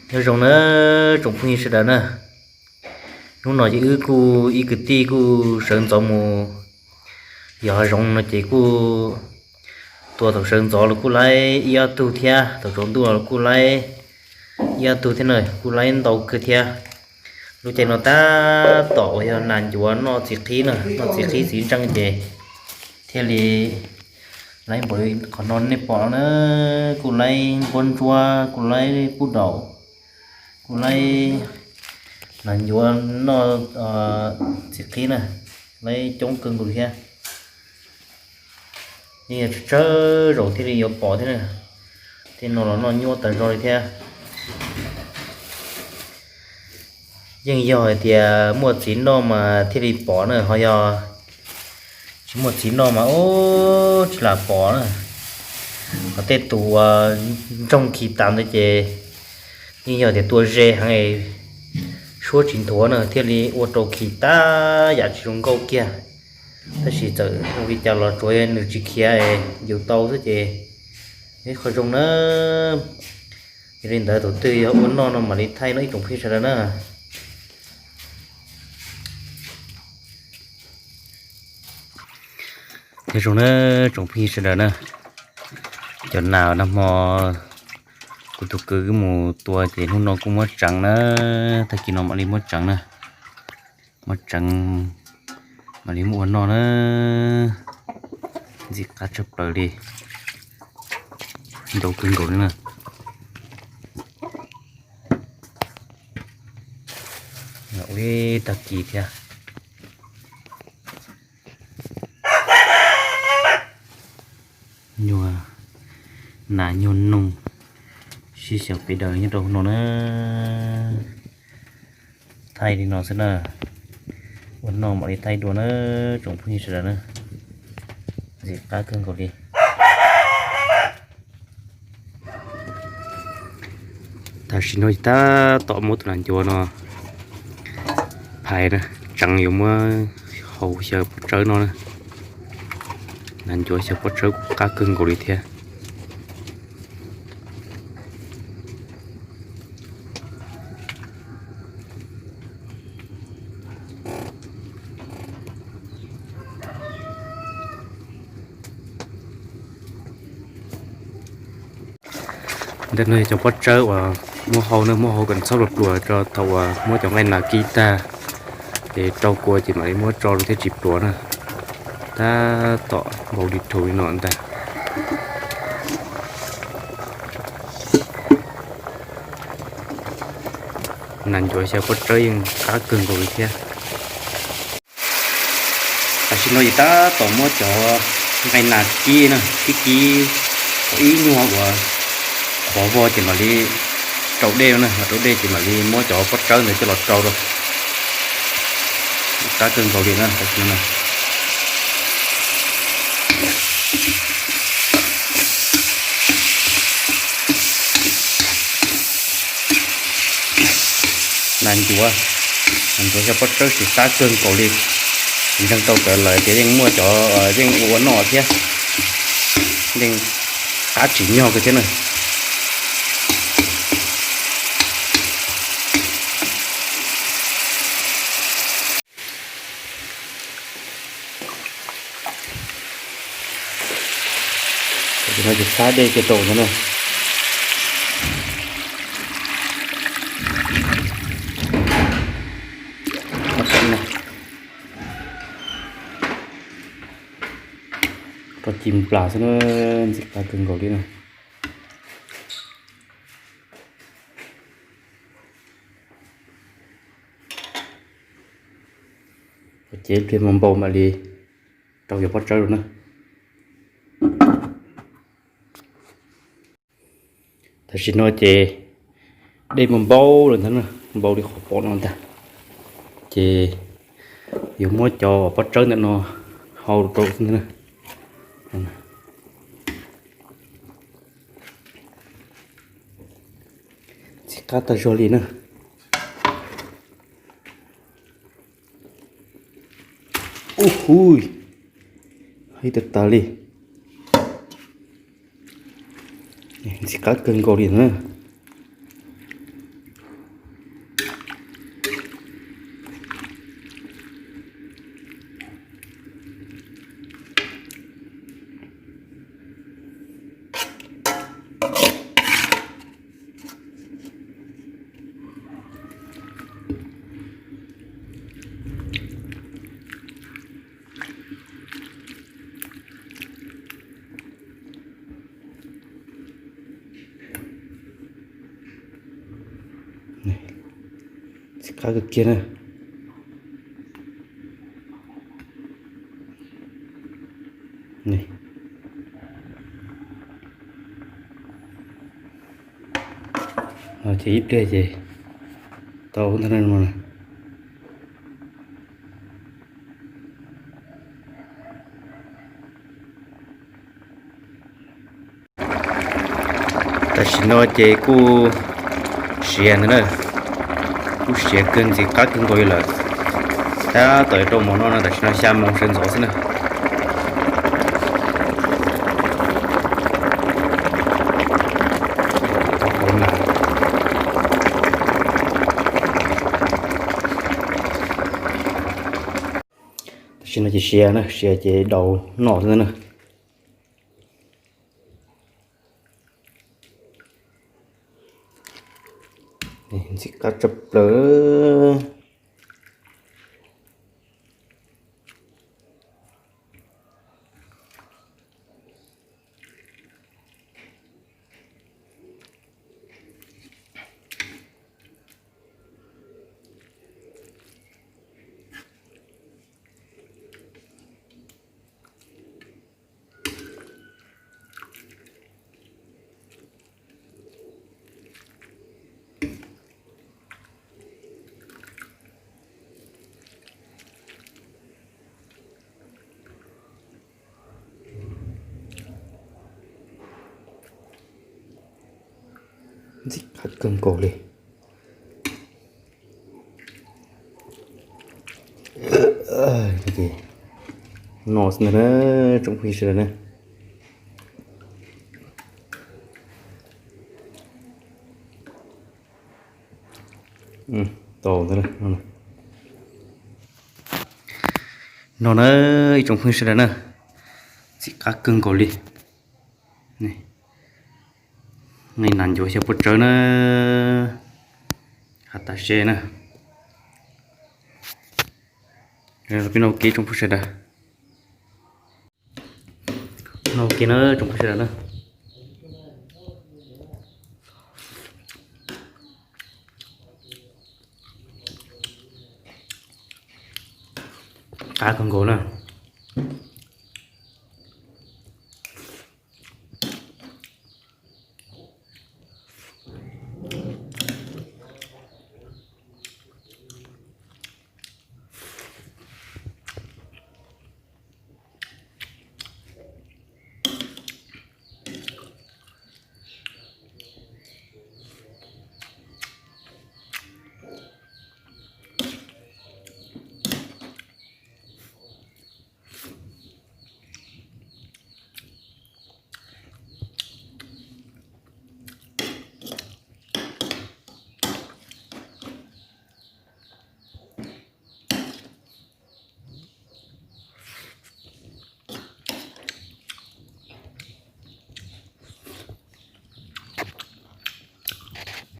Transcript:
Nyob zoo na tsoom phooj ywg sawv daws na, hnub no ces wb kuj ib kwv tij kuj sawv ntxov mus yos hav zoov no ces kuj tua thaum sawv ntxov los kuj laib ib ob tug thiab, thaum tsaus ntuj los kuj laib ib ob tug thiab na, kuj laib ntau kawg thiab. Lub caij no tab tom uas yog nas ncuav noj txiv qhib na, noj txiv qhib txiv ntseej ces thiaj li laib npaum li qhov no nej pom no na, kuj laib nquab ntsuab, kuj laib pub daum, kuj laib nas ncuav noj txiv qhib na, laib coob kawg nkaus li thiab. Yeej yog tsawg tsawg zaus thiaj li yuav pom thiab na, tej no los noj nyuaj tas zog li thiab. Yeej yog hais tias muaj txiv noj mas thiaj li pom na, ho yog tsis muaj txiv noj mas ub tsis lam pom na. Ho tej tus uas ntsoog khi tas ntawd ces yeej yog tias tua ze heev, suab tsis nthuav na thiaj li ua rau khi tab yam tsis zoo nkauj kiag. Tab sis txawm zoo li cas los tsuav nws tsis khiav es yus tau xwb ces ib qho zoo na. Yog li ntawd thaum twg yog ua noj no mam li thaij no ib tsoom phooj ywg sawv daws na. Nyob zoo na tsoom phooj ywg sawv daws na, cov nas nag hmo kuv tus kwv wb mus tua ces hnub no kuj muab tseev na, tag kis no mam li muab tseev na, muab tseev mam li muab ua noj na. Ntxim qab tshaj plaws li, ntau kawg nkaus li na. Ua ib tag kis thiab. Nyuag nas nyuag noog sib xyaw pes daws nyob rau hauv no na. Thaij li no xwb na, ua noj mam li thaij dua na tsoom phooj ywg sawv daws na. Ntxim qab kawg nkaus li. Tam sim no tab tom muab tus nas ncuav no phais na, tseev yuav muab hau xyaw pob tsawb no na. Nas ncuav xyaw pob tsawb kuj qab kawg nkaus li thiab. Ntawm no yog cov pob tsawb uas muab hau na, muab hau kom txhob pluas pluas rau thaum uas muab cov nqaij nas kib tag, ces rau kua ces mam li muab tso rau thiaj tsis pluas na. Tab tom npau li rhu li no ntag. Nas ncuav xyaw pob tsawb yeej qab kawg nkaus li thiab. Tam sim no ces tab tom muab cov nqaij nas kib na, kib kib kom ib nyuag uas qhuav vog ces mam li rau dej na, rau dej ces mam li muab cov pob tsawb ntawd coj los rau rau. Qab kawg nkaus li na, tam sim no. Nas ncuav, nas ncuav xyaw pob tsawb tsis qab kawg nkaus li. Ntseeg tau tawv lawm tias yeej muaj cov yeej ua ua noj thiab, yeej qab tsis nyog kawg thiab na. Tam sim no ces sab dej kiag rau ntawd na. Rau ci nplas xwb na, ntxim qab kawg nkaus li na. Ces pliag mas npau mam li rau cov pob tsawb rau na. Tam sim no ces dej mas npau lawm ntag na, npau li qhov pom no ntag. Ces yuav muab cov pob tsawb ntawm no hau rau xwb ntag na. Ntxim qab tag zog li na. Ub hu, heev tag tag li. Ntxim qab kawg nkaus li na. Qab kawg kiag na. Ces ib pliag ces tau ntag na. Tam sim no ces kuj siav ntag na, kuj siav kawg ntxim qab kawg nkaus li lawm. Tab tom rau mov noj no tam sim no xya moo sawv ntxov xwb na. Tam sim no ces siav na, siav ces daus noj xwb na. Ntxim qab tshaj plaws. Ntxim qab kawg nkaus li. Noj xwb ntag na, tsoom phooj ywg sawv daws na. Tau ntag. No na, ib tsoom phooj ywg sawv daws na, ntxim qab kawg nkaus li. Nqaij nas ncuav xyaw puab tsawb na, has tas se na. Peb noj ua ke tsoom phooj sawv daws. Noj ua ke na tsoom phooj sawv daws na. Qab kawg nkaus na.